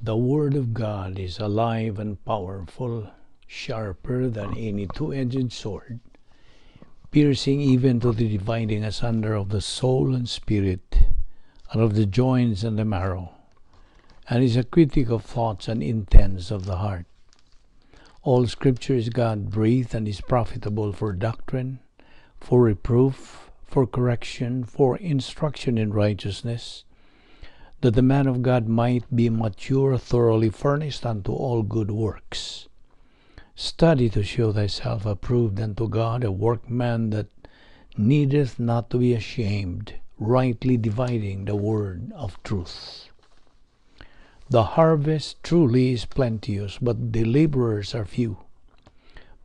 The Word of God is alive and powerful, sharper than any two-edged sword, piercing even to the dividing asunder of the soul and spirit, and of the joints and the marrow, and is a critic of thoughts and intents of the heart. All Scripture is God-breathed and is profitable for doctrine, for reproof, for correction, for instruction in righteousness, that the man of God might be mature, thoroughly furnished unto all good works. Study to show thyself approved unto God, a workman that needeth not to be ashamed, rightly dividing the word of truth. The harvest truly is plenteous, but the laborers are few.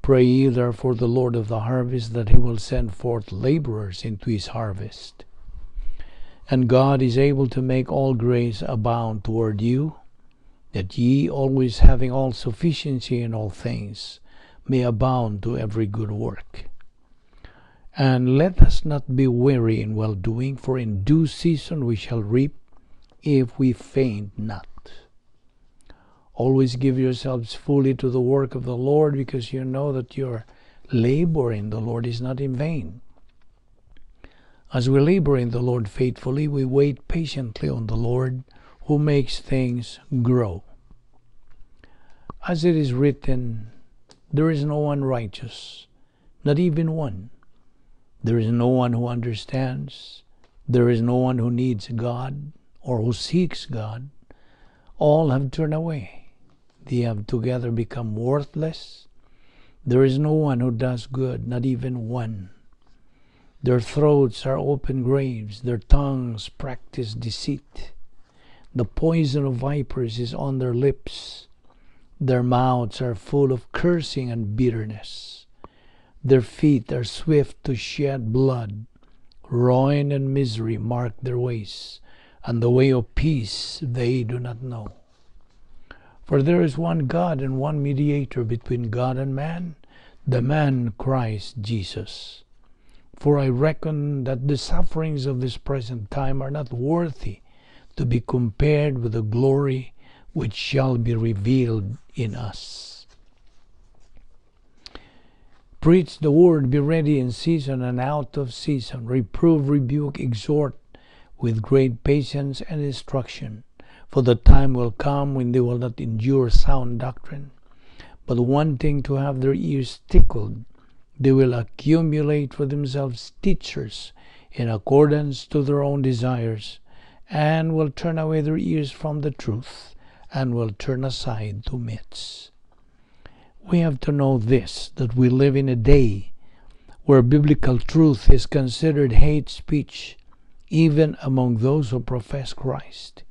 Pray ye therefore the Lord of the harvest that he will send forth laborers into his harvest. And God is able to make all grace abound toward you, that ye, always having all sufficiency in all things, may abound to every good work. And let us not be weary in well-doing, for in due season we shall reap, if we faint not. Always give yourselves fully to the work of the Lord, because you know that your labor in the Lord is not in vain. As we labor in the Lord faithfully, we wait patiently on the Lord, who makes things grow. As it is written, there is no one righteous, not even one. There is no one who understands. There is no one who needs God or who seeks God. All have turned away. They have together become worthless. There is no one who does good, not even one. Their throats are open graves, their tongues practice deceit. The poison of vipers is on their lips. Their mouths are full of cursing and bitterness. Their feet are swift to shed blood. Ruin and misery mark their ways, and the way of peace they do not know. For there is one God and one mediator between God and man, the man Christ Jesus. For I reckon that the sufferings of this present time are not worthy to be compared with the glory which shall be revealed in us. Preach the word, be ready in season and out of season, reprove, rebuke, exhort with great patience and instruction. For the time will come when they will not endure sound doctrine, but wanting to have their ears tickled, they will accumulate for themselves teachers in accordance to their own desires, and will turn away their ears from the truth, and will turn aside to myths. We have to know this, that we live in a day where biblical truth is considered hate speech, even among those who profess Christ.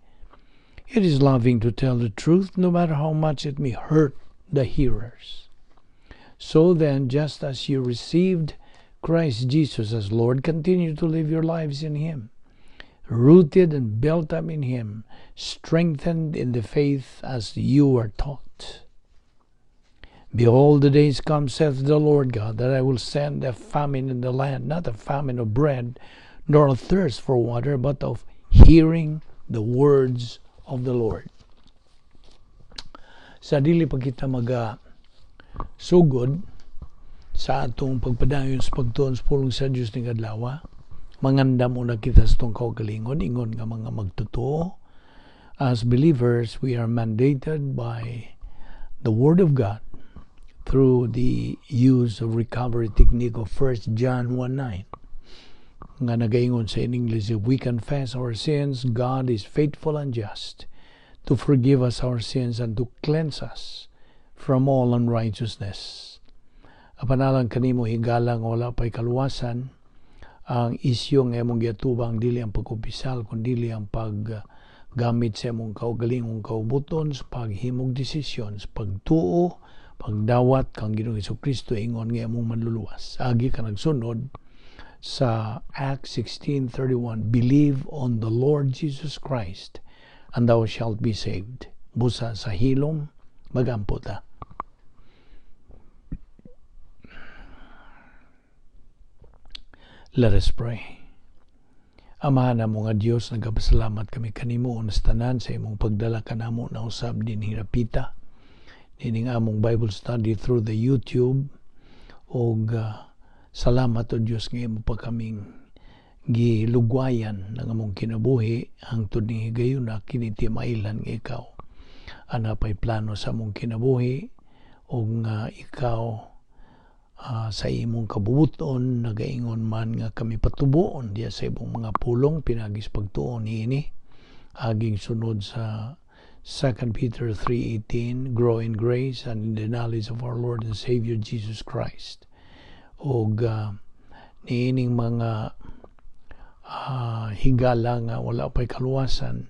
It is loving to tell the truth, no matter how much it may hurt the hearers. So then, just as you received Christ Jesus as Lord, continue to live your lives in Him, rooted and built up in Him, strengthened in the faith as you were taught. Behold, the days come, saith the Lord God, that I will send a famine in the land, not a famine of bread, nor a thirst for water, but of hearing the words of the Lord. Sa dili pa kita maga sugod sa atong pagpadayon sa pagtuon sa pulong sa Dios ning adlaw, mangandam una kita sa atong kaugalingon ingon nga mga magtotoo. As believers, we are mandated by the Word of God through the use of recovery technique of 1 John 1:9 nga nagaingon sa in English, if we confess our sins, God is faithful and just to forgive us our sins and to cleanse us from all unrighteousness. Apan alang kanimo, higala, nga wala pa'y kaluwasan, ang isyu nga imong giatubang dili ang pagkumpisal, kundi ang paggamit sa imong kaugalingong kaubuton sa paghimog desisyon, sa pagtuo, pagdawat kang Ginoong Hesukristo ingon nga imong manluluwas. Agi ka nagsunod sa Acts 16:31, believe on the Lord Jesus Christ and thou shalt be saved. Busa sa hilom, magampo ta. Let us pray. Amahan namo nga Dios, nagapasalamat kami kanimo sa tanan sa imong pagdala kanamo na usab dinhi rapita nining among Bible study through the YouTube og salamat, o Dios, nga imo pa kaming gilugwayan ng among kinabuhi hangtod ning higayuna. Kini timailhan nga ikaw ana pay plano sa among kinabuhi ug nga ikaw sa imong kabubuton nagaingon man nga kami patubuon diya sa imong mga pulong pinagi sa pagtuon niini, aging sunod sa 2 Peter 3:18, "Grow in grace and in the knowledge of our Lord and Savior Jesus Christ." Ug niining mga higala nga wala pay kaluwasan,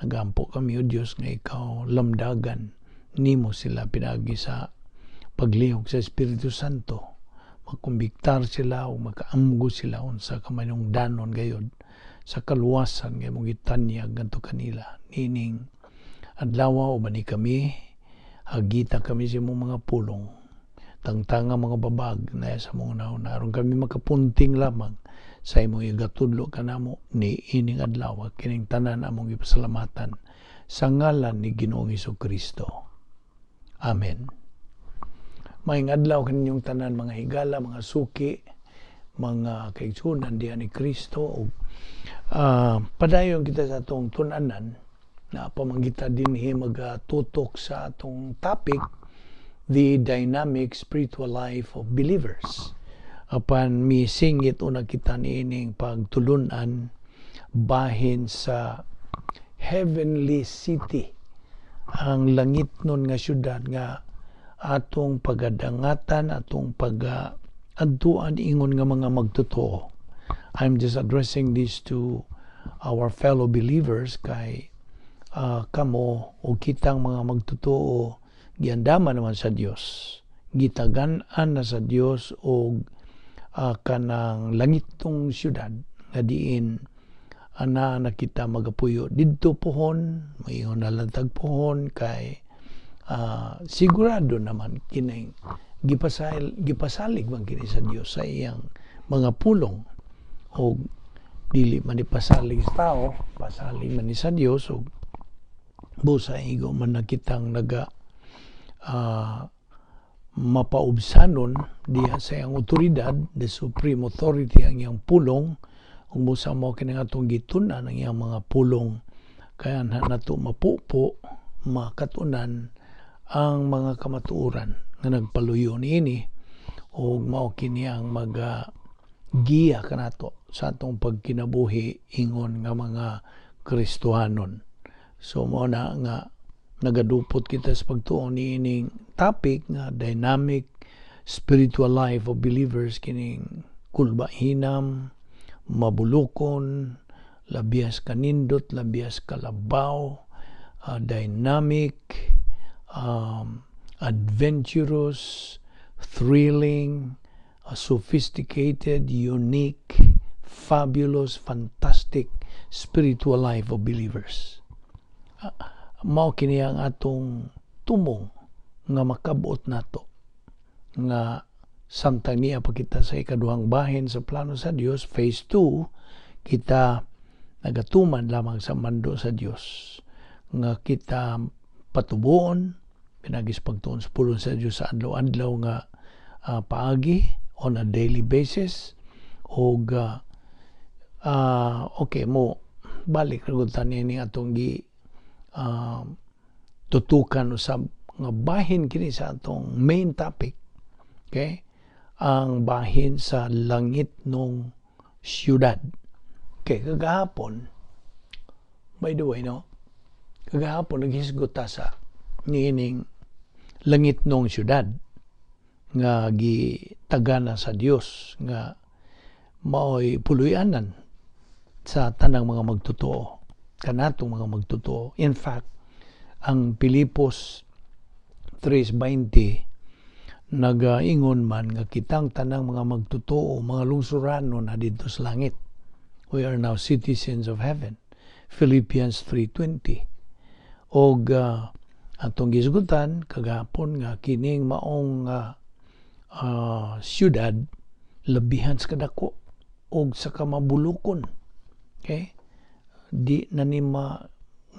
nagampo kami, o Dios, nga ikaw lamdagan nimo sila pinagi sa paglihok sa Espiritu Santo, makumbiktar sila o makaamgo sila unsa kamanungdanon gayod sa kaluwasan nga imong gitanyag ngadto kanila. Nining adlaw, uban ni kami, hagita kami sa imong mga pulong, tangtanga mga babag na sa mong nauna aron kami makapunting lamang sa imong igatudlo kanamo ni ining adlaw. Kining tanan among ipasalamatan sa ngalan ni Ginoong Kristo. Amen. Maayong adlaw kaninyong tanan, mga higala, mga suki, mga kaigsunan diha ni Kristo. Ug padayon kita sa atong tun-anan na pamangita dinhi magatutok sa atong topic, the dynamic spiritual life of believers. Apan misingit una kita niining pagtulunan bahin sa heavenly city, ang langit nun nga syudad nga atong pagadangatan, atong pag-adtuan ingon nga mga magtotoo. I'm just addressing this to our fellow believers kay kamo o kitang mga magtotoo giandama naman sa Dios. Gitagan-an na sa Dios og kanang langitong syudad nga diin ana na kita magapuyo didto pohon, maingon na lang tag pohon, kay sigurado naman kining gipasalig man kini sa Dios sa iyang mga pulong, og dili man ipasalig sa tao, pasalig man ni sa Dios. Og busa igo man na kitang naga mapaubsanon diha sa iyang otoridad, the supreme authority ang iyang pulong, ug busa mo kini atong gitun-an ang iyang mga pulong, kaya na nato mapupo makatunan ang mga kamatuoran nga nagpaluyo niini, ug mao kini ang maga giya kanato sa atong pagkinabuhi ingon nga mga Kristohanon. So mo na nga nagadupot kita sa pagtuon niining topic nga dynamic spiritual life of believers, kining kulbahinam, mabulukon, labias kanindot, labias kalabaw, dynamic, adventurous, thrilling, sophisticated, unique, fabulous, fantastic spiritual life of believers. Mao kini ang atong tumong nga makabot nato nga samtang niya pa kita sa ikaduhang bahin sa plano sa Dios, phase 2, kita nagatuman lamang sa mando sa Dios nga kita patubuon pinagi sa pagtuon sa pulong sa Dios sa adlaw-adlaw nga paagi, on a daily basis. Og okay mo balik ra gud ta niini atong gi tutukan usab nga bahin kini sa atong main topic, okay, ang bahin sa langit nung syudad. Okay, kagahapon, by the way, no, kagahapon naghisgot ta sa niining langit nung syudad nga gitagana sa Dios nga maoy puloy-anan sa tanang mga magtotoo, kanatong mga magtotoo. In fact, ang Pilipos 3:20 nagaingon man nga kitang tanang mga magtotoo mga lungsurano na didto sa langit. We are now citizens of heaven, Philippians 3:20. Og atong gisgutan kagahapon nga kining maong syudad labihan sa kadako og sa kamabulukon. Okay? Di na ni ma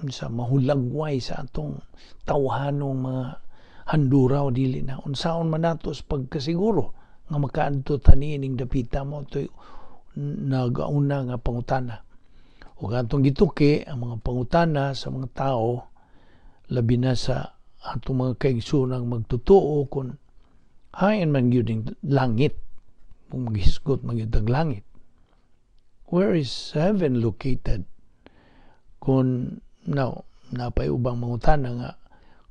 sa mahulagway sa atong tawhanong mga handuraw, dili na. Unsaon man nato sa pagkasiguro nga makaadto ta niining dapita? Mao to'y nagauna nga pangutana. Ug atong gituki ang mga pangutana sa mga tao, labi na sa atong mga kaigsoonang magtotoo, kung hain man gyud ning langit, kung maghisgot man gyud tag langit. Where is heaven located? Kung now, napay ubang mangutana nga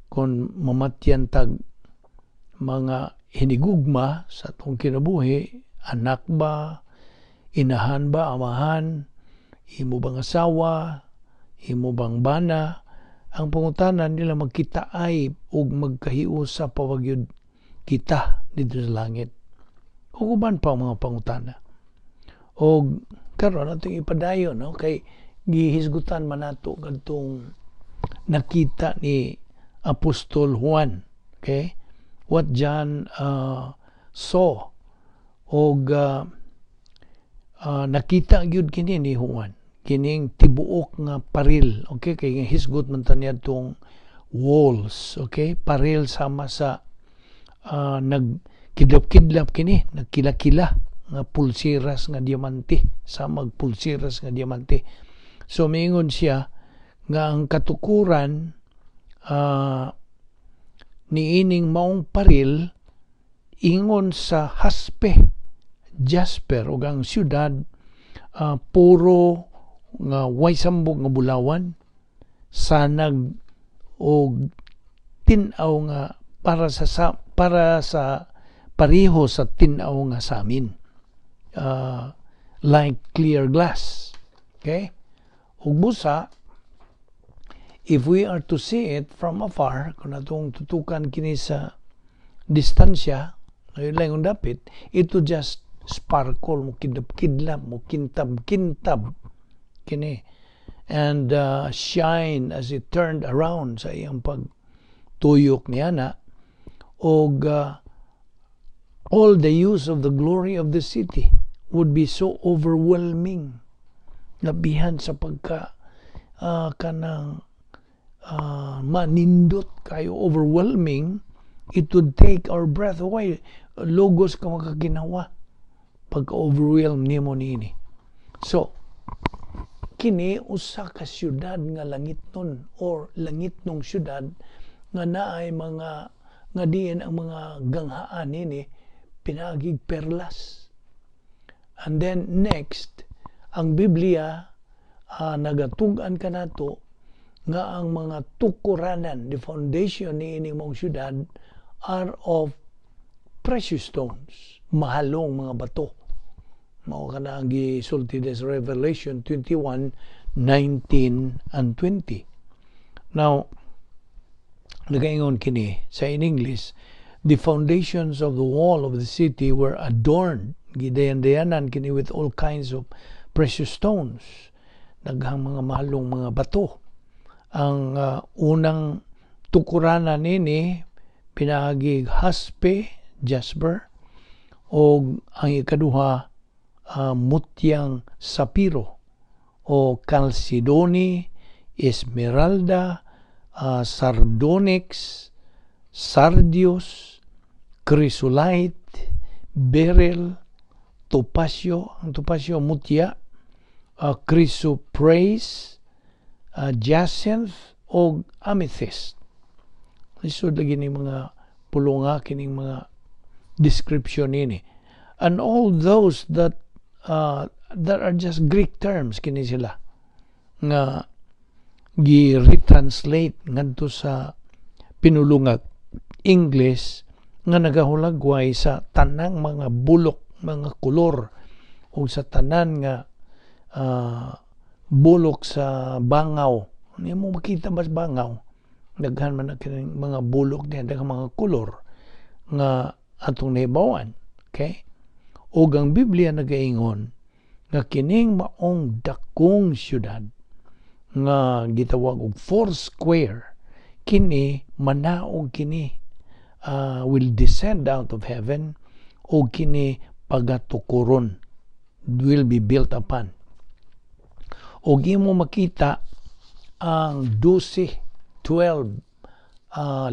kung mamatyan tag mga hinigugma sa atong kinabuhi, anak ba, inahan ba, amahan, imo bang asawa, imo bang bana, ang pangutana nila, magkitaay ug magkahiusa pa ba gyud kita didto sa langit? Ug uban pa ang mga pangutana. Og karon atong ipadayon, no, kay gihisgutan man nato kadtong nakita ni Apostol Juan. Okay? What John saw og nakita gyud kini ni Juan, kining tibuok nga paril, okay, kay hisgot man ta niadtong walls, okay, paril sama sa nagkidlap-kidlap kini, nagkila-kila nga pulseras nga diamante, sa pulseras nga diamante. So miingon siya nga ang katukuran niining maong paril ingon sa haspe, jasper, ug ang syudad puro nga way sambog nga bulawan, sanag og tin-aw nga para sa pareho sa tin-aw nga samin, like clear glass, okay? Ug busa, if we are to see it from afar, kung atong tutukan kini sa distansya ngayon lang dapit, it would just sparkle, mo kidlap-kidlap, mo kintab-kintab kini and shine as it turned around sa iyang pagtuyok niya na. Og all the use of the glory of the city would be so overwhelming, labihan sa pagka kanang manindot kayo, overwhelming, it would take our breath away. Lugos ka makaginawa pagka-overwhelm nimo niini. So kini usa ka syudad nga langitnon or langitnong syudad nga naay mga nga diin ang mga ganghaan nini pinaagig perlas. And then next, ang Biblia nagatug-an kanato nga ang mga tukuranan, the foundation ni ini mong syudad, are of precious stones, mahalong mga bato. Mao kana ang gisulti des Revelation 21, 19 and 20. Now, nagaingon kini sa in English, "The foundations of the wall of the city were adorned," gidayan-dayanan kini, "with all kinds of precious stones." Daghang mga mahalong mga bato. Ang unang tukuranan nini pinaagi haspe, jasper, o ang ikaduha mutyang sapiro o chalcedony, esmeralda, sardonyx, sardius, chrysolite, beryl, topacio, ang topacio mutya, chrysoprase, jacinth, o amethyst. Lisod lagi ni mga pulunga kining mga description nini. And all those that are just Greek terms kini sila nga gi-retranslate ngadto sa pinulungag English nga nagahulagway sa tanang mga bulok, mga kolor o sa tanan nga bulok sa bangaw. Hindi mo makita ba sa bangaw? Daghan man na kining mga bulok niya, daghang mga kolor nga atong nahibawan. Okay? Ug ang Biblia nagaingon nga kining maong dakong syudad nga gitawag og four square, kini manaog kini, will descend out of heaven o kini pagatukuron, will be built upon. Ug imo makita ang 12, 12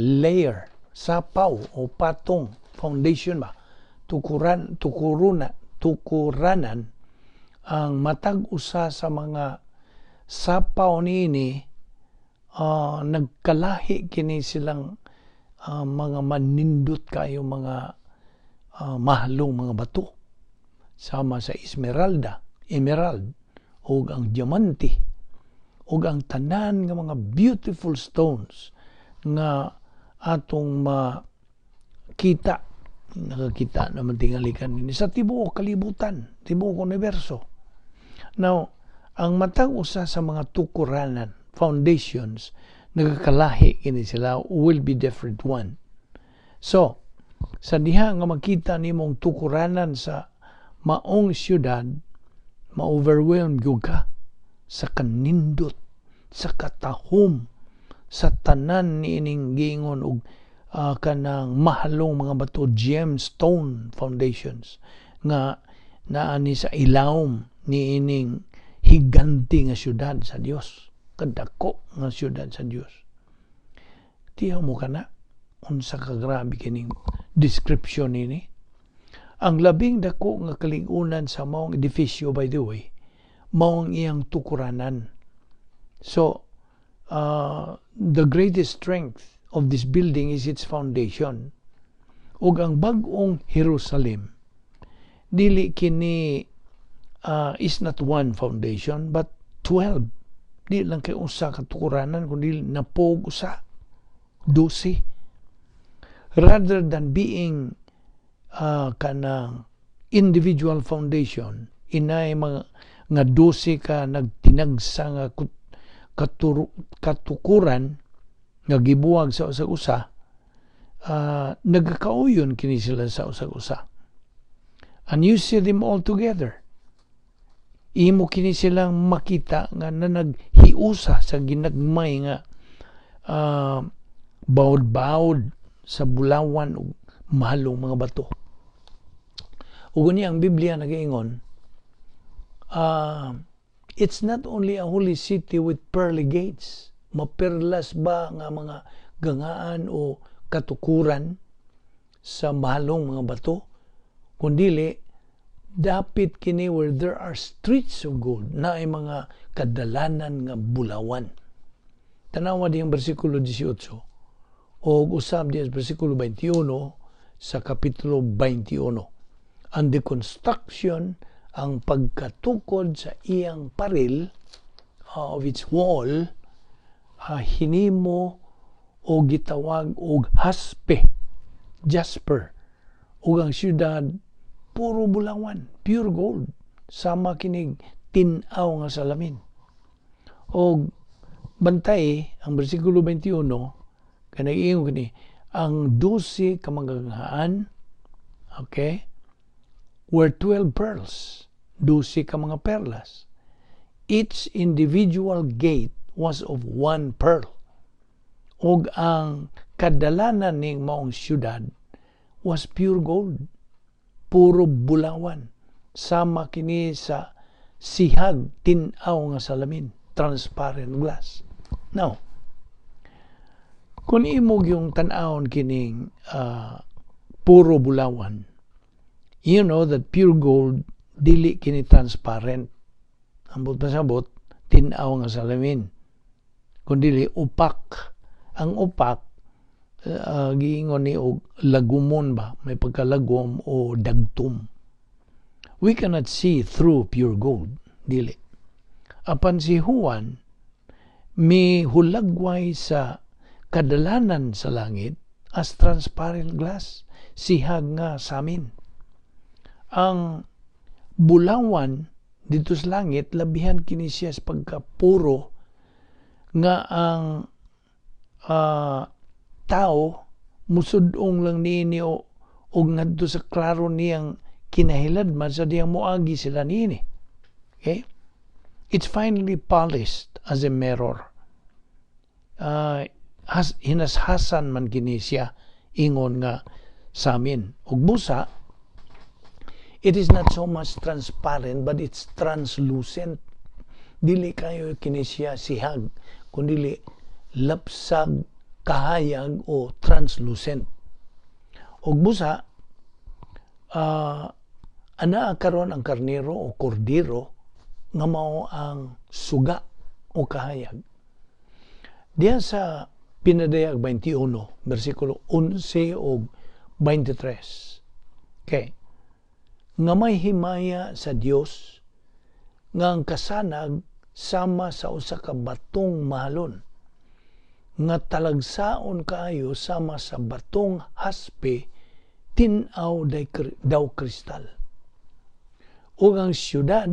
layer sapaw o patong, foundation ba, tukuran, tukuruna, tukuranan. Ang matag usa sa mga sapaw niini, nagkalahi kini silang mga manindot kayo, mga mahalong mga bato sama sa esmeralda, emerald ug ang diamante ug ang tanan nga mga beautiful stones nga atong makita. Nakakita naman tingali kanin sa tibuok kalibutan, tibuok universo. Now, ang matag usa sa mga tukuranan, foundations, nagakalahi kini sila, will be different one. So sa diha nga makita nimong tukuranan sa maong syudad, ma-overwhelm gyud ka sa kanindot, sa katahom, sa tanan niining giingon og kanang mahalong mga bato, gemstone foundations nga naani sa ilawom niining higante nga syudad sa Dios, kadako nga syudad sa Dios. Tiyaw mo kana unsa ka grabe kining description nini. Ang labing dako nga kalig-unan sa maong edifisyo, by the way, mao ang iyang tukuranan. So the greatest strength of this building is its foundation. Ug ang bag-ong Jerusalem, dili kini is not one foundation but 12. Di lang kay usa ka tukuranan kundi napog usa, 12, rather than being kanang individual foundation. Inay mga nga 12 ka nagtinagsa nga katukuran nga gibuwag sa usag usa, nagakauyon kini sila sa usag usa. And you see them all together. Imo kini silang makita nga nanaghiusa sa ginagmay nga bawod-bawod sa bulawan ug mahalong mga bato. Ug unya ang Biblia nagaingon, it's not only a holy city with pearly gates, maperlas ba nga mga gangaan o katukuran sa mahalong mga bato, kundili dapit kini where there are streets of gold, na ay mga kadalanan nga bulawan. Tanawa diyang bersikulo 18 o usab diyan bersikulo 21 sa kapitulo 21. And the construction, ang pagkatukod sa iyang paril, of its wall, hinimo o gitawag og haspe, jasper, ug ang syudad puro bulawan, pure gold, sama kinig tin-aw nga salamin. Og bantay ang bersikulo 21 kanang ingon kini ang 12 ka mga, okay, were 12 pearls, 12 ka mga perlas. Each individual gate was of one pearl. Ug ang kadalanan ning maong syudad was pure gold, puro bulawan. Sama kini sa sihag tin-aw nga salamin, transparent glass. Now, kung imo yung tan-awon kining puro bulawan, you know that pure gold, dili kini transparent. Ambot pasabot, tin-aw nga salamin. Kung dili opak. Ang opak, giingon ni og lagumon ba, may pagkalagom o dagtom. We cannot see through pure gold, dili. Apan si Juan mihulagway sa kadalanan sa langit as transparent glass, sihag nga samin. Ang bulawan dito sa langit, labihan kini siya sa pagkapuro nga ang tao musudong lang niini o og ngadto sa klaro niyang kinahiladman sa diyang moagi sila niini. Okay? It's finely polished as a mirror. Hinashasan man kini siya ingon nga samin. Ug busa, it is not so much transparent but it's translucent. Dili kayo kini siya sihag, kundi lapsag kahayag o translucent. Og busa, anaa karon ang karnero o kordero nga mao ang suga o kahayag. Diya sa Pinadayag 21, versikulo 11 o 23. Okay. Nga may himaya sa Dios nga ang kasanag sama sa usa ka batong mahalon nga talagsaon kaayo sama sa batong haspe, tin-aw daw kristal. Ug ang syudad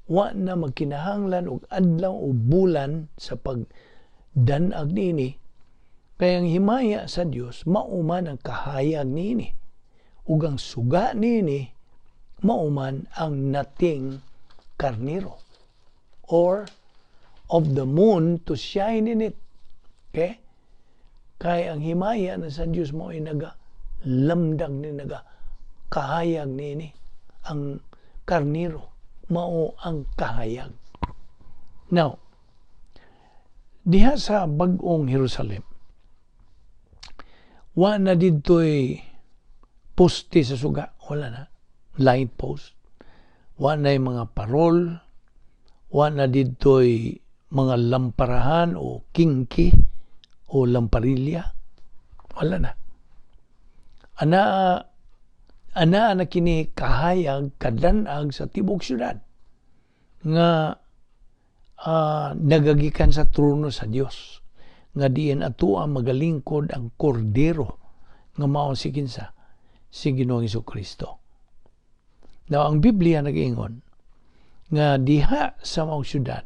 wa na magkinahanglan og adlaw o bulan sa pagdan-ag niini, kay ang himaya sa Dios mao man ang kahayag niini, ug ang suga niini mao man ang nating karnero, or of the moon to shine in it. Okay? Kay ang himaya na sa Dios mao ay naga lamdag ni, naga kahayag niini. Ang karnero mao ang kahayag. Now, diha sa Bag-ong Jerusalem, wa na didto'y poste sa suga. Wala na. Light post. Wa na mga parol. Wa na didto'y mga lamparahan o kingki o lamparilya. Wala na. Ana ana na kini kahayag, kadanag sa tibok syudad nga nagagikan sa trono sa Dios, nga diin atua magalingkod ang kordero nga mao si kinsa? Si Ginoong Kristo. Now, ang Biblia nag-ingon nga diha sa maong syudad,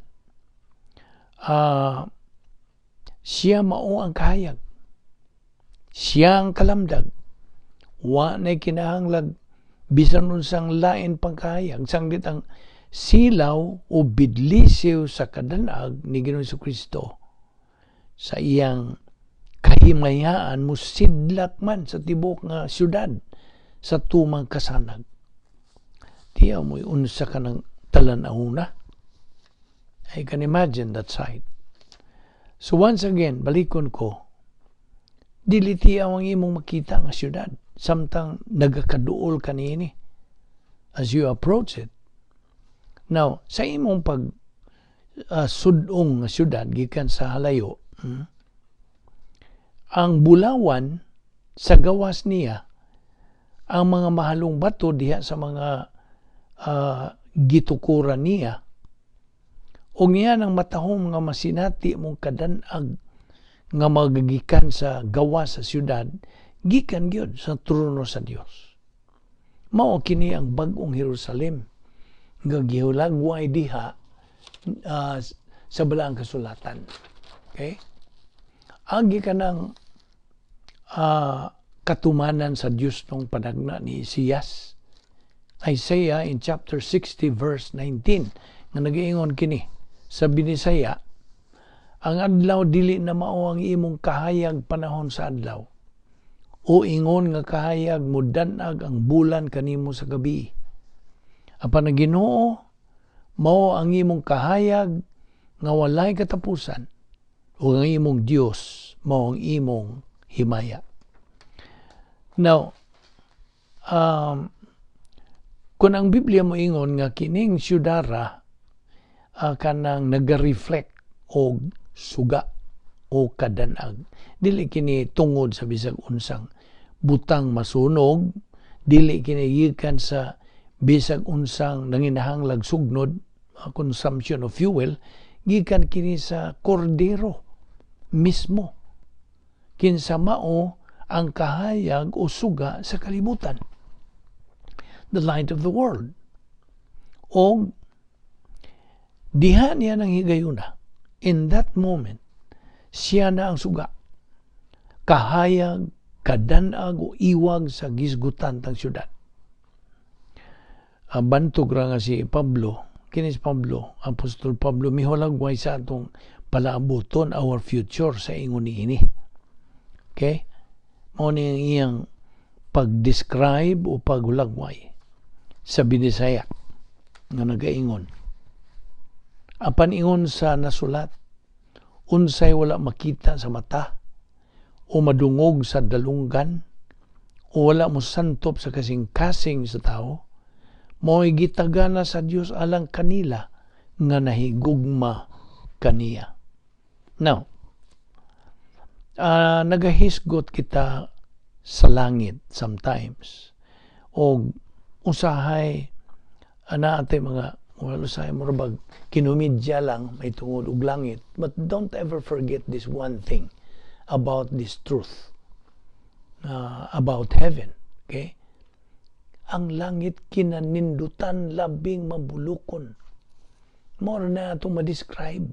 siya mao ang kahayag. Siya ang kalamdag. Wa na kinahanglag bisan unsang lain pang kahayag. Sanglit ang silaw o bidlisiw sa kadanag ni Ginoong Kristo sa iyang kahimayaan musidlak man sa tibok nga syudad sa tumang kasanag. Tiyaw mo'y unsa ka ng talan-awna. I can imagine that sight. So once again, balikon ko, dili tiyaw ang imong makita nga syudad samtang nagakaduol kanini as you approach it. Now, sa imong pag sudong nga syudad gikan sa halayo, ang bulawan sa gawas niya, ang mga mahalong bato diha sa mga gitukuran niya, ug niya nang matahom nga masinati mong kadanag nga magagikan sa gawas sa syudad, gikan gyud sa trono sa Dios. Mao kini ang Bag-ong Jerusalem nga gihulagway diha sa Balaang Kasulatan. Okay? Agi ka ng katumanan sa Dios nung panagna ni Isaias. Isaiah in chapter 60 verse 19 nga nagaingon kini sa Binisaya: "Ang adlaw dili na mao ang imong kahayag panahon sa adlaw, o ingon nga kahayag mudanag ang bulan kanimo sa gabi. Apan ang Ginoo mao ang imong kahayag nga walay katapusan, ug ang imong Dios mao ang imong himaya." Now, kung ang Biblia mo ingon nga kining syudara kanang naga-reflect og suga o kadanag, dili kini tungod sa bisag unsang butang masunog, dili kini gikan sa bisag unsang nanginahanglag sugnod, consumption of fuel, gikan kini sa kordero mismo, kinsa mao ang kahayag o suga sa kalibutan, the light of the world. O diha niya nang higayuna, in that moment, siya na ang suga, kahayag, kadanag o iwag sa gisgutan tang syudad. Bantog ra nga si Pablo, kini si Pablo, Apostol Pablo, mihulagway sa atong palaabuton, our future, sa ingon niini. Okay? Mao ni ang iyang pag-describe o paghulagway sa Binisaya nga nagaingon. Apan ingon sa nasulat, unsay wala makita sa mata o madungog sa dalunggan o wala mo santop sa kasing-kasing sa tao, mao'y gitagana sa Dios alang kanila nga nahigugma kaniya. Now, nagahisgot kita sa langit sometimes o usahay ana ate mga, well, usahay murag kinumidya lang may tungod og langit. But don't ever forget this one thing about this truth about heaven, okay? Ang langit kinanindutan, labing mabulukon. Mao na atong ma-describe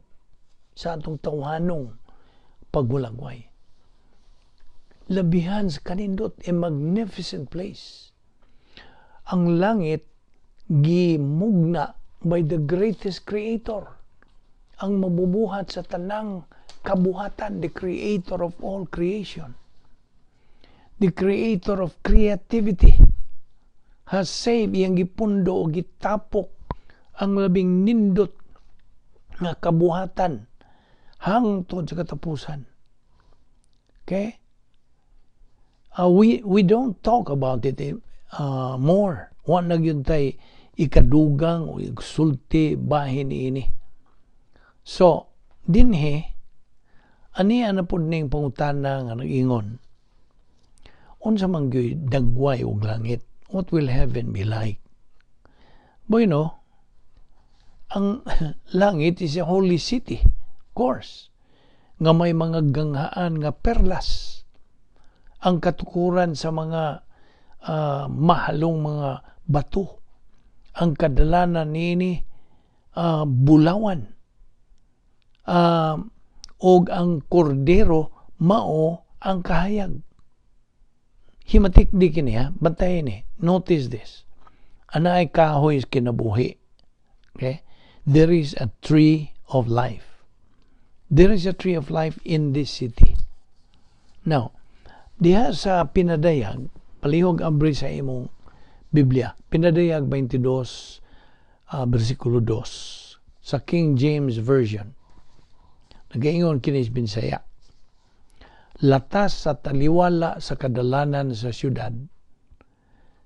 sa atong tawhanong paghulagway. Labihan sa kanindot, a magnificent place. Ang langit gimugna by the greatest creator, ang mabubuhat sa tanang kabuhatan, the creator of all creation, the creator of creativity, has saved, iyang gipundo o gitapok ang labing nindot nga kabuhatan hangtod sa katapusan. Okay? We don't talk about it more. Wa na gyud tay ikadugang o igsulti bahin ini. So, dinhi ani na pud ning pangutana nga nag-ingon. Unsa man gyud dagway og langit? What will heaven be like? Bueno, ang langit is a holy city, of course, nga may mga ganghaan nga perlas. Ang katukuran sa mga mahalong mga bato. Ang kadalanan niini bulawan. Og ang kordero mao ang kahayag. Himatik di kini ha, bantayan ni. Notice this. Anaay kahoy kinabuhi. Okay? There is a tree of life. There is a tree of life in this city. Now, diha sa Pinadayag, palihog abri sa imong Biblia. Pinadayag 22, versikulo 2 sa King James Version. Nagaingon kini Binsaya. Latas sa taliwala sa kadalanan sa syudad,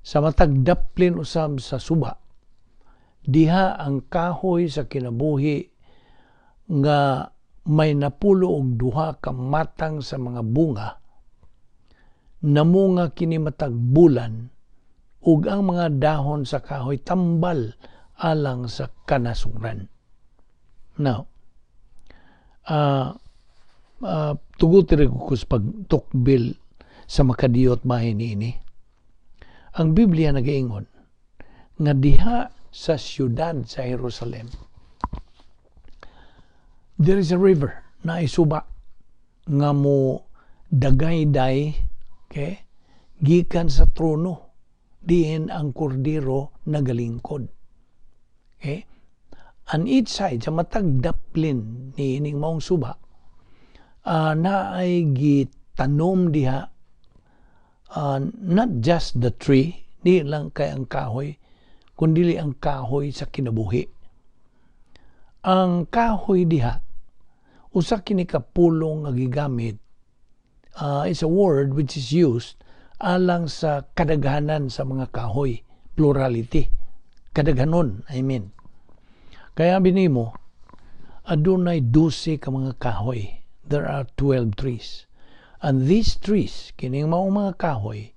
sa matag daplin usab sa suba, diha ang kahoy sa kinabuhi nga may 12 ka matang sa mga bunga, namunga kini matag bulan, ug ang mga dahon sa kahoy tambal alang sa kanasuran. Now, tuguti rin ko sa pagtukbil sa makadiyot bahin ini. Ang Biblia nagaingon nga diha sa siyudad sa Jerusalem, there is a river na isuba nga mo dagayday, okay, gikan sa trono diin ang kordero nagalingkod. Okay? On each side, sa matag daplin ni ining maong suba, na ay gitanom diha, not just the tree, di lang kay ang kahoy, kundi ang kahoy sa kinabuhi. Ang kahoy diha, usa kini ka pulong nga gigamit, is a word which is used alang sa kadaghanan sa mga kahoy, plurality. Kadaghanon, I mean. Kaya binimo, adunay 12 ka mga kahoy. There are 12 trees. And these trees, kining maong mga kahoy,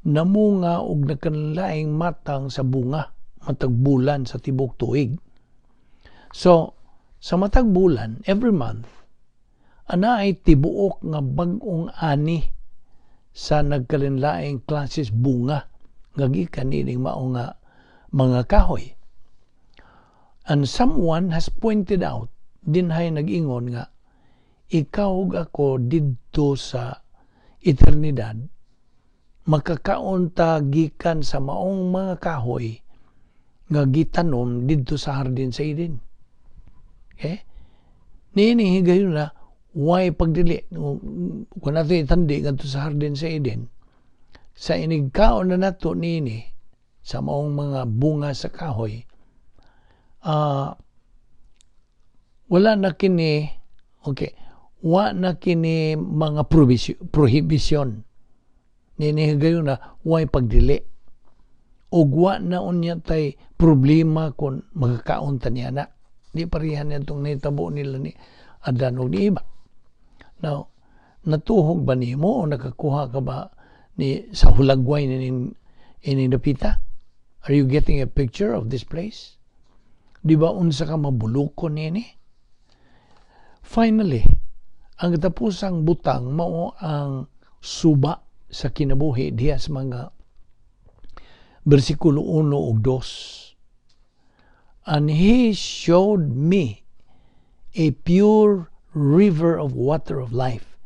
namunga og nagkanlaing matang sa bunga, matag bulan sa tibok tuig. So, sa matag bulan, every month, ana ay tibuok nga bag-ong ani sa nagkalinlaing klases bunga nga gikan nining mao nga mga kahoy. And someone has pointed out, dinhay nag-ingon nga, ikaw ug ako didto sa eternidad, makakaon ta gikan sa maong mga kahoy nga gitanom didto sa hardin sa Eden. Okay? Niini higayon na, why pagdili? Kung nato itandi ngadto sa hardin sa Eden, sa inigkaon na nato niini sa maong mga bunga sa kahoy, Wala na kini, okay, wa na kini mga prohibition. Nini higayon na way pagdili. Ug wa na unya tay problema kung magkakaon ta niya na. Di parehan niya itong nahitabo nila ni Adan ug ni Eva. Now, natuhog ba nimo o nakakuha ka ba ni sa hulagway ni ini dapita? Are you getting a picture of this place? Di ba unsa ka mabulukon niini? Finally, ang katapusang butang mao ang suba sa kinabuhi diha sa mga bersikulo 1 ug 2. "And he showed me a pure river of water of life,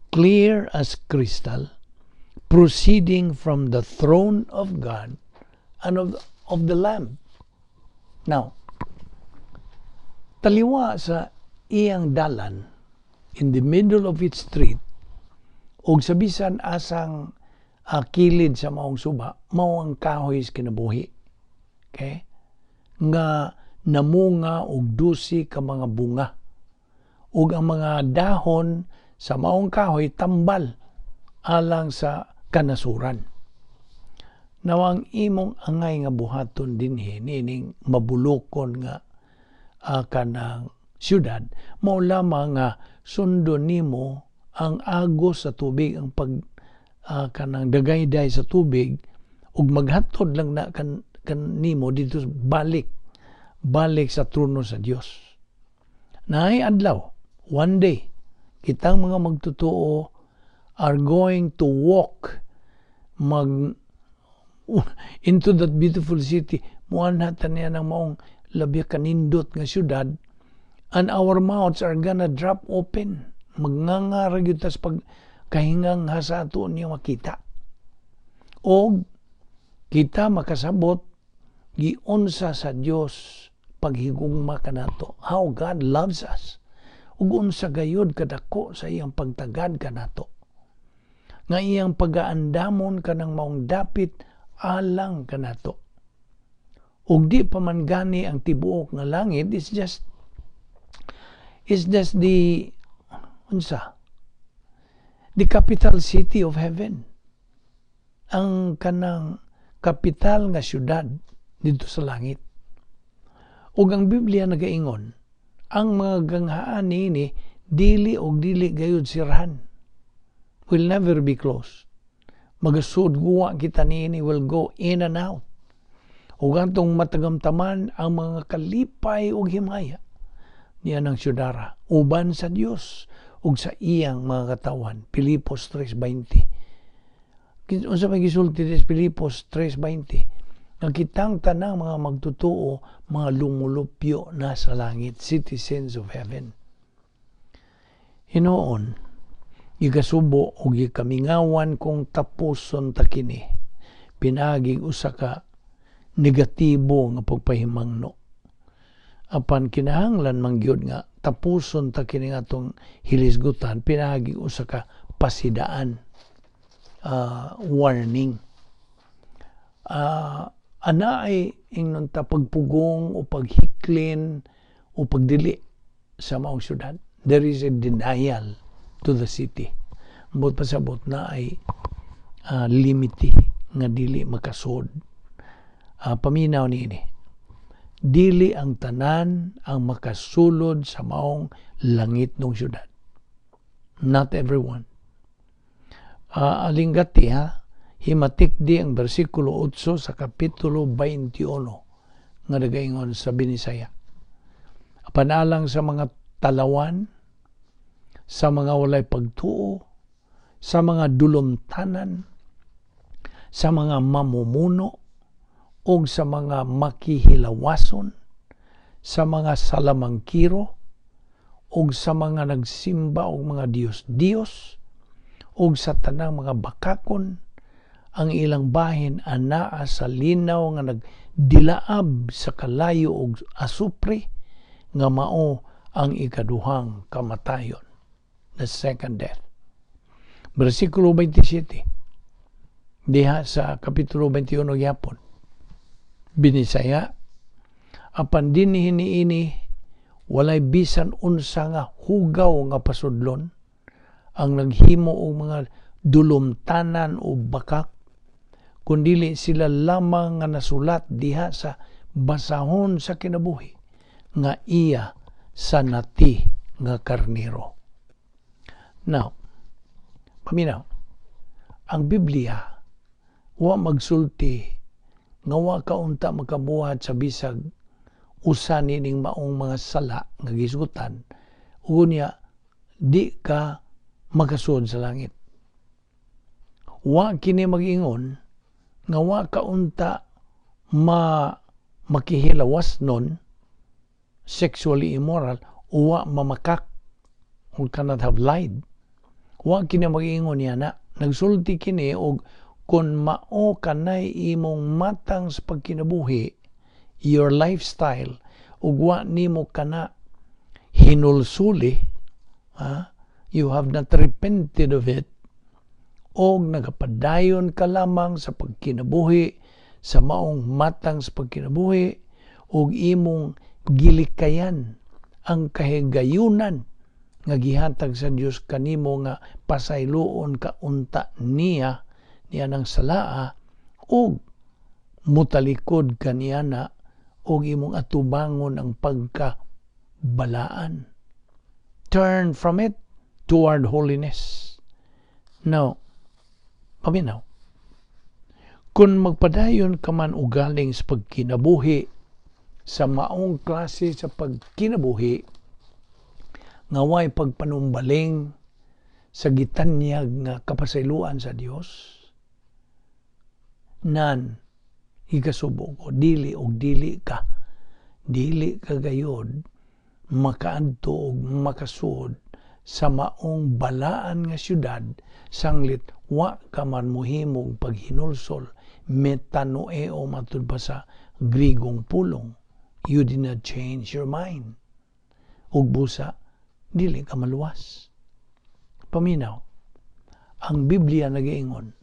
clear as crystal, proceeding from the throne of God and of the Lamb." Now, taliwa sa iyang dalan, in the middle of its street, og sa bisan asang kilid sa maong suba, mao ang kahoy sa kinabuhi. Okay? Nga namunga og 12 ka mga bunga. Ug ang mga dahon sa maong kahoy tambal alang sa kanasuran. Now, ang imong angay nga buhaton dinhi niining mabulokon nga kanang syudad, mao lamang nga sundon nimo ang agos sa tubig, ang pag kanang dagayday sa tubig, ug maghatod lang na kan nimo dito balik balik sa trono sa Dios. Naay adlaw, one day, kitang mga magtotoo are going to walk mag into that beautiful city. Muanha ta niya ng maong labi kanindot nga syudad, and our mouths are gonna drop open. Magnganga ra gyud tas pag kahingang sa ato niya makita. Og kita makasabot giunsa sa Dios paghigugma kanato. How God loves us. Ug unsa gayud kadako sa iyang pagtagad kanato. Nga iyang pagaandamon kanang maong dapit alang kanato. Ug di pa man gani ang tibuok nga langit, it's just the unsa, the capital city of heaven, ang kanang kapital nga syudad dito sa langit. Ug ang Biblia nagaingon, ang mga ganghaan niini dili og dili gayud sirhan, will never be closed. Magasud guwa kita niini, will go in and out, ug atong matagamtaman ang mga kalipay ug himaya niya ng syudara uban sa Dios ug sa iyang mga katawan. Pilipos 3:20. Unsa may gisulti sa Pilipos 3:20? Nga kitang tanang mga magtotoo mga lumulupyo na sa langit, citizens of heaven. Hinoon, gikasubo o gikamingawan kung tapuson ta kini pinaaging usa ka negatibo nga pagpahimangno. Apan kinahanglan man gyud nga tapuson ta kini atong hilisgutan pinaagi usa ka pasidaan, warning. Ana ay ingnon ta pagpugong o paghiklin o pagdili sa maong syudad. There is a denial to the city. Ambot pasabot na ay limiti nga dili makasud. Paminaw niini. Dili ang tanan ang makasulod sa maong langit ng syudad. Not everyone. Alinggati ha, himatik di ang bersikulo 8 sa kapitulo 21 nga nagaingon sa Binisaya. Panalang sa mga talawan, sa mga walay pagtuo, sa mga dulumtanan, sa mga mamumuno, o sa mga makihilawason, sa mga salamangkiro, o sa mga nagsimba og mga Diyos-Diyos, o sa tanang mga bakakon, ang ilang bahin anaa sa linaw nga nagdilaab sa kalayo og asupre, nga mao ang ikaduhang kamatayon, the second death. Versikulo 27 diha sa Kapitulo 21 gyapon, Binisaya: "Apan dinhi niini Walay bisan unsa nga hugaw nga pasudlon ang naghimo og mga dulumtanan o bakak, kundili sila lamang nga nasulat diha sa basahon sa kinabuhi nga iya sa nati nga karnero. Now, paminaw, ang Biblia wa magsulti nga wa ka unta makabuhat sa bisag usa nining maong mga sala nga gisgutan unya di ka makasuod sa langit. Wa kini mag-ingon nga wa ka unta ma makihilawas nun, sexually immoral, uwa mamakak or cannot have lied. Wa kini mag-ingon niya na. Nagsulti kini og kung mao kanay imong matang sa pagkinabuhi, your lifestyle, ug wa nimo kana hinulsuli, ha? You have not repented of it, og nagapadayon ka lamang sa pagkinabuhi sa maong matang sa pagkinabuhi, ug imong gilikayan ang kahigayunan nga gihatag sa Dios kanimo nga pasayloon ka unta niya niya ng salaa, ug mutalikod kaniya na og imong atubangon ang pagkabalaan. Turn from it toward holiness. Now, paminaw, kung magpadayon ka man ugaling sa pagkinabuhi, sa maong klase sa pagkinabuhi, nga way pagpanumbaling sa gitanyag nga kapasayloan sa Dios, nan ikasubo ko, dili og dili ka gayod makaadto og makasuod sa maong balaan nga syudad sanglit wa ka man mohimog paghinulsol, metanoeo matud pa sa Grigong pulong. You did not change your mind. Ug busa dili ka maluwas. Paminaw, ang Biblia nagaingon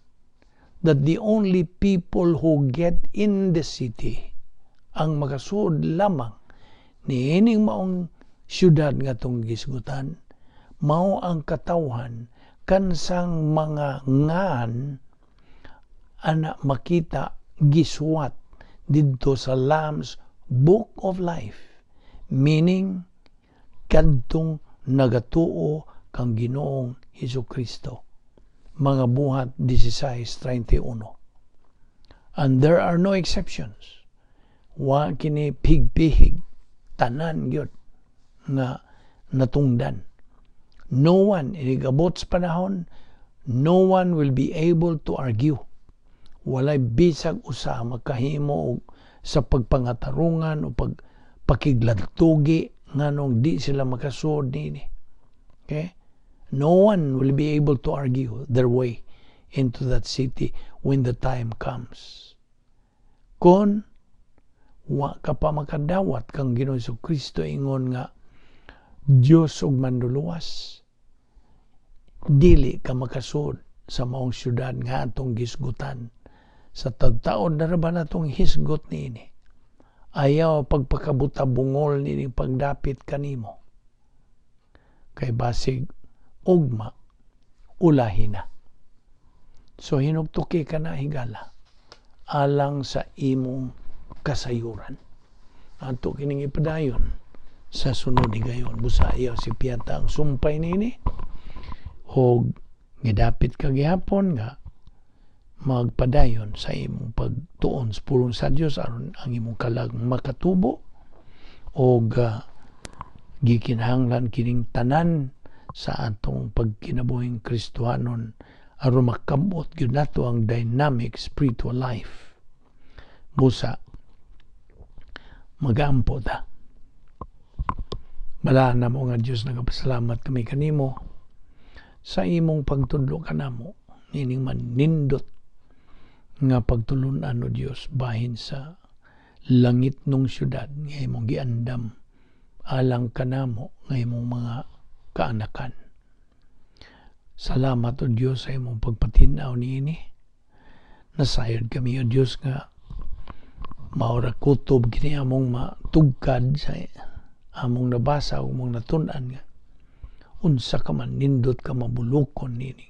that the only people who get in the city, ang makasuod lamang niining maong syudad nga tong gisgutan, mao ang katawhan kansang mga ngan ana makita gisuwat didto sa Lamb's Book of Life, meaning kadtong nagatuo kang Ginoong Hesus Kristo. Mga Buhat 16:31. And there are no exceptions. Wa kini pigpihig, tanan gyud nga natungdan. No one, inigabot sa panahon, no one will be able to argue. Walay bisag usa makahimo og sa pagpangatarungan o pagpakigladtugi nganong di sila makasuod niini. Okay? No one will be able to argue their way into that city when the time comes. Kung wa ka pa makadawat kang Ginoong Kristo ingon nga Dios ug manluluwas, dili ka makasuod sa maong syudad nga atong gisgutan. Sa taon na ba natong hisgot niini? Ayaw pagpakabuta bungol niini pagdapit kanimo. Kay basig ugma ulahi na. So hinubtuki ka na, higala, alang sa imong kasayuran. Ato kining ipadayon sa sunod higayon. Busa ayaw si Piata ang sumpay niini og gidapit ka gihapon nga magpadayon sa imong pagtuon sa pulong sa Dios aron ang imong kalag makatubo og gikinahanglan kining tanan sa atong pagkinabuhing Kristohanon aron makabot gyud nato ang dynamic spiritual life. Busa magampo ta. Balaan namo nga Dios, nagapasalamat kami kanimo sa imong pagtudlo kanamo nining manindot nga pagtulunan, o Dios, bahin sa langit nung syudad nga imong giandam alang kanamo nga imong mga kaanakan. Salamat, O Dios, sa imong pagpatinaw niini. Nasayod kami, O Dios, nga maura kutob kini among matugkad sa Among nabasa ug among natun-an nga unsa ka man nindot ka mabulokon nini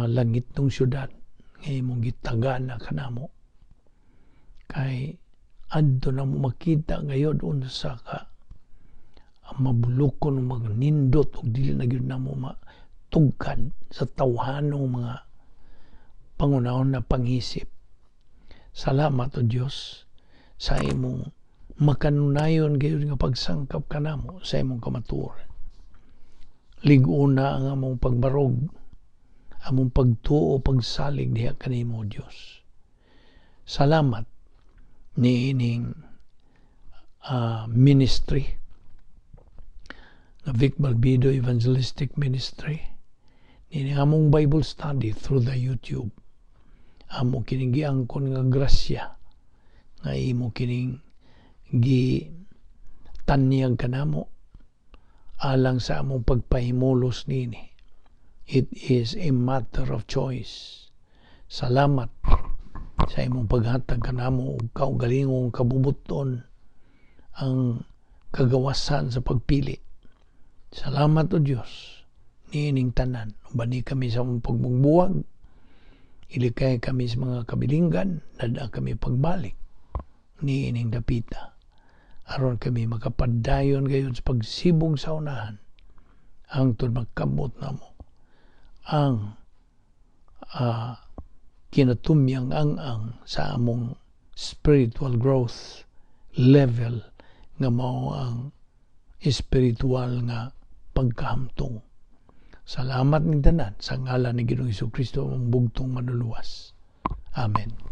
langitnong syudad nga imong gitagana kanamo, kay adto na mo makita gayod unsa ka ang mabulokon, magnindot ug dili na gyud namo matugkad sa tawhanong mga pangunahon na pangisip. Salamat, O Dios, sa imong makanunayon gayud nga pagsangkap kanamo sa imong kamatuoran. Lig-una ang among pagbarog, among pagtuo, pagsalig diha kanimo, Dios. Salamat niining ministry nga Vic Balbido Evangelistic Ministry, niining among Bible study through the YouTube. Amo kining giangkon nga grasya nga imo kining gi tanyag kanamo alang sa among pagpahimulos nini. It is a matter of choice. Salamat sa imong paghatag kanamo og kaugalingong kabubuton, ang kagawasan sa pagpili. Salamat, O Dios, niining tanan. Ubani kami sa among pagbugbuwag, ilikay kami sa mga kabilinggan, dad-a kami pagbalik niining dapita, aron kami makapadayon gayon sa pagsibog sa unahan hangtod magkabot namo ang kinatumyang ang-ang sa among spiritual growth level nga mao ang espiritual nga pagkahamtong. Salamat ning tanan sa ngalan ni Ginoong Kristo, ang bugtong Manluluwas. Amen.